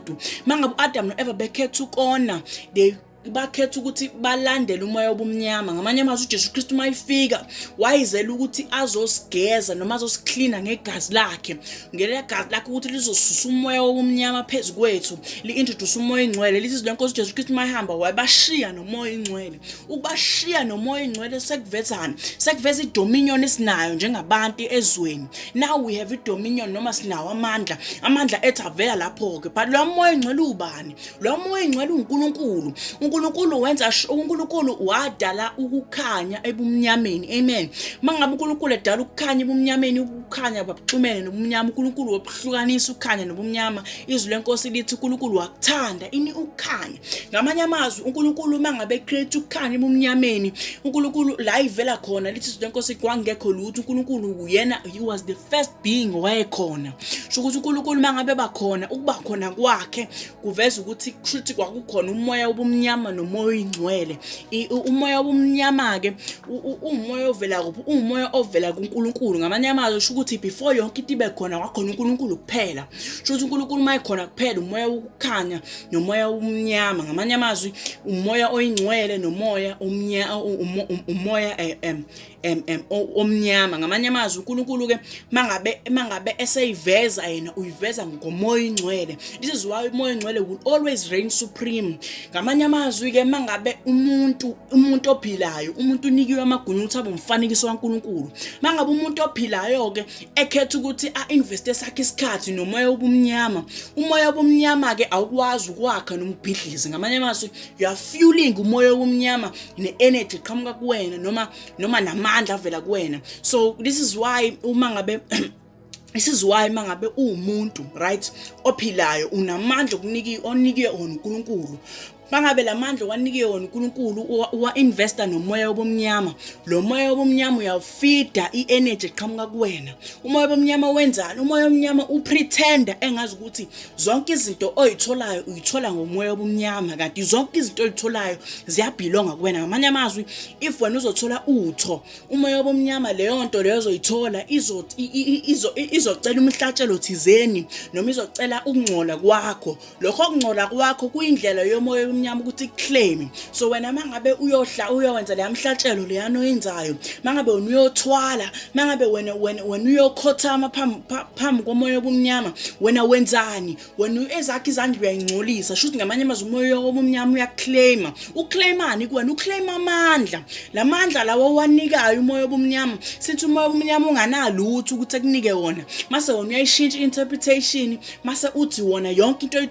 Abantu mangabe uAdam noEva bekhetha ukona, they bakhetha ukuthi balandele umoya obumnyama. Ngamanye amazwi, uJesu Kristu mayifika wayizela ukuthi azosigeza noma azosiklina ngegazi lakhe, ngelela gazi lakhe ukuthi lizosusa umoya wobumnyama phezu kwethu, li-introduce umoya ingcwele. Lithi izwi lenkosi, uJesu Kristu mayihamba wayebashiya nomoya ingcwele. Ukubashiya nomoya ingcwele sekuvezana, sekuveza idominion esinayo njengabantu ezweni. Now we have idominion noma sinawo amandla, amandla ethu avela lapho-ke. But lo moya ingcwele ubani? Lo moya ingcwele uNkulunkulu. uNkulunkulu wenza, uNkulunkulu wadala ukukhanya ebumnyameni, amen. Mangabe uNkulunkulu edala ukukhanya ebumnyameni, ukukhanya babuxhumene nobumnyama. uNkulunkulu wabuhlukanisa ukukhanya nobumnyama. Izwi lenkosi lithi uNkulunkulu wakuthanda ini? Ukukhanya. Ngamanye amazwi, uNkulunkulu mangabe create ukukhanya ebumnyameni, uNkulunkulu la ivela khona, lithi izwi lenkosi, kwangekho lutho, uNkulunkulu uyena, he was the first being wayekhona. Sho ukuthi uNkulunkulu mangabe bakhona, ukuba khona kwakhe kuveza ukuthi kushuthi kwakukhona umoya wobumnyama nomoya oyingcwele. Umoya wobumnyama ke umoya ovela kuphi? Umoya ovela kuNkulunkulu. Ngamanye amazwi, sho ukuthi before yonke into ibe khona, kwakhona uNkulunkulu kuphela. Sho ukuthi uNkulunkulu mayekhona kuphela, umoya wokukhanya nomoya wobumnyama, ngamanye amazwi umoya oyingcwele nomoya umoya omnyama. Ngamanye amazwi, uNkulunkulu ke mangabe eseyiveza yena, uyiveza ngomoya ingcwele. This is why umoya ingcwele will always reign supreme. Ngamanye amazwi ke, mangabe umuntu ophilayo, umuntu unikiwe amagunya ukuthi abe umfanekiso kaNkulunkulu, mangabe umuntu ophilayo ke ekhetha ukuthi a-investe sakhe isikhathi nomoya obumnyama, umoya obumnyama ke awukwazi ukwakha noma ubhidlize. Ngamanye amazwi, you are fueling umoya obumnyama ne-energy eqhamuka kuwena noma namandla avela kuwena. So this is why mangabe uwumuntu, right, ophilayo, unamandla okuniki onikiwe wona uNkulunkulu. Mangabe lamandla wanikiwe wona uNkulunkulu uwa-investa nomoya wobumnyama, lo moya wobumnyama uyawufeeda i-energy eqhamuka kuwena. Umoya wobumnyama wenzani? Umoya omnyama upretenda engazi ukuthi zonke izinto oyitholayo uyithola ngomoya wobumnyama, kanti zonke izinto oyitholayo ziyabelonga kuwena. Ngamanye amazwi, if wena uzothola utho, umoya wobumnyama, leyo nto leyo ozoyithola izocela umhlatshelo thizeni noma izocela ukungcola kwakho. Lokho kungcola kwakho kuyindlela yomoya omnyama ukuthi claim. So wena mangabe uyohla uyowenza leya mhlatshelo leyana oyenzayo, mangabe wena uyothwala, mangabe wena uyokhothama phambi komoya obumnyama, wena wenzani? Wena ezakho izandla uyayingcolisa. Shuthi ngamanye amazwi umoya obumnyama uyaclaima. Uclaimani kuwena? Uclaima amandla, lamandla lawo owanikayo umoya obumnyama. Sithi umoya obumnyama unganalutho ukuthi ekunike wona, mase wona uyayishintsha interpretation, mase uthi wona yonke into.